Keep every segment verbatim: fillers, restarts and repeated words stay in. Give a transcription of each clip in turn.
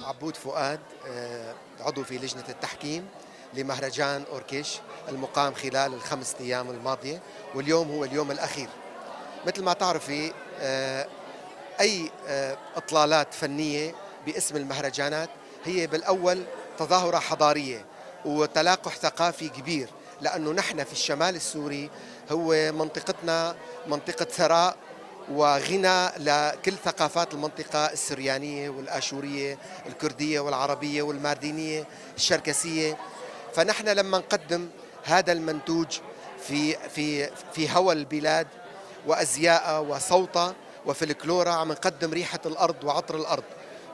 عبود فؤاد، آه، عضو في لجنة التحكيم لمهرجان أوركيش المقام خلال الخمس أيام الماضية، واليوم هو اليوم الأخير. مثل ما تعرفي، آه، أي، آه، إطلالات فنية باسم المهرجانات هي بالأول تظاهرة حضارية وتلاقح ثقافي كبير، لأنه نحن في الشمال السوري هو منطقتنا منطقة ثراء وغنى لكل ثقافات المنطقة السريانية والآشورية الكردية والعربية والماردينية الشركسية. فنحن لما نقدم هذا المنتوج في، في، في هوى البلاد وأزياء وصوت وفلكلورة، عم نقدم ريحة الأرض وعطر الأرض.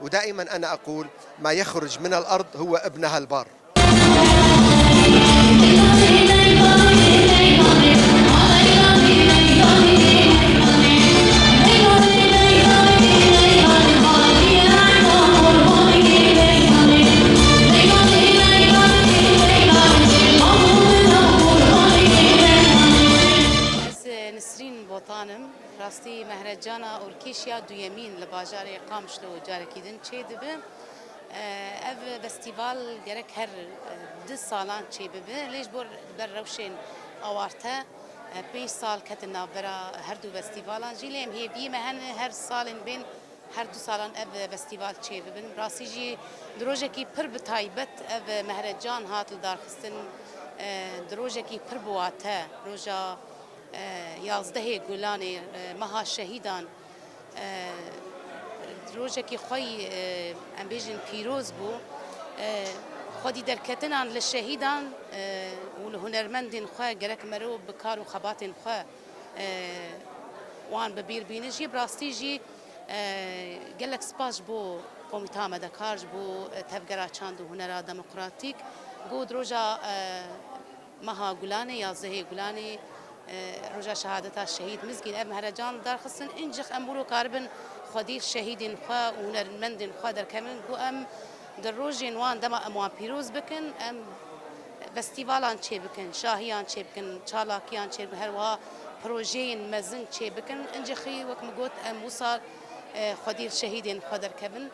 ودائمًا أنا أقول: ما يخرج من الأرض هو ابنها البار. Ez Nesrîn Botan im. Rastî mehrecana Orkêşiya duyemîn li bajarê Qamişlo carekî din çêdibe. Ev festîval gerek her, e, du salan çêbibe. Lê ji bo ber rewşên awarte, e, pênc sal ketin navbera her du festîvalan jî. Lê em hêviyê me hene her salên bên her du salan ev festîval çêbibin. Rastî jî di rojekî pir bi taybet ev mehrecan hat lidarxistin, e, di rojekî pir bi wate, roja e, yazdehê Gulanê, e, meha şehîdan, e, rojekî xwe yî, e, em bêjin pîroz bû. E, xwedî derketinan li şehîdan, e, û li hunermendên xwe gerek mero bi kar û xebatên xwe, e, wan bi bîr bîne jî. Bi rastî jî, e, gelek spas ji bo Komîta Amedekar, ji bo, e, Tevgera Çand û Hunera Demokratîk, ku di roja, e, meha Gulanê, yazdehê Gulanê, e, roja şehadeta şehîd Mizgîn, ev mehrecan darxistin, încîx em wilo karibin xwedî şehîdên xwe û hunermendên xwe derkevin, ku em di rojên wan dema em wan pîroz bikin, em festîvalan çêbikin, şahiyan çêbikin, çalakiyan çêbikin, her wiha projeyên mezin çêbikin. Încîxî wek min got, em wisa, e, xwedî şehîdên xwe derkevin.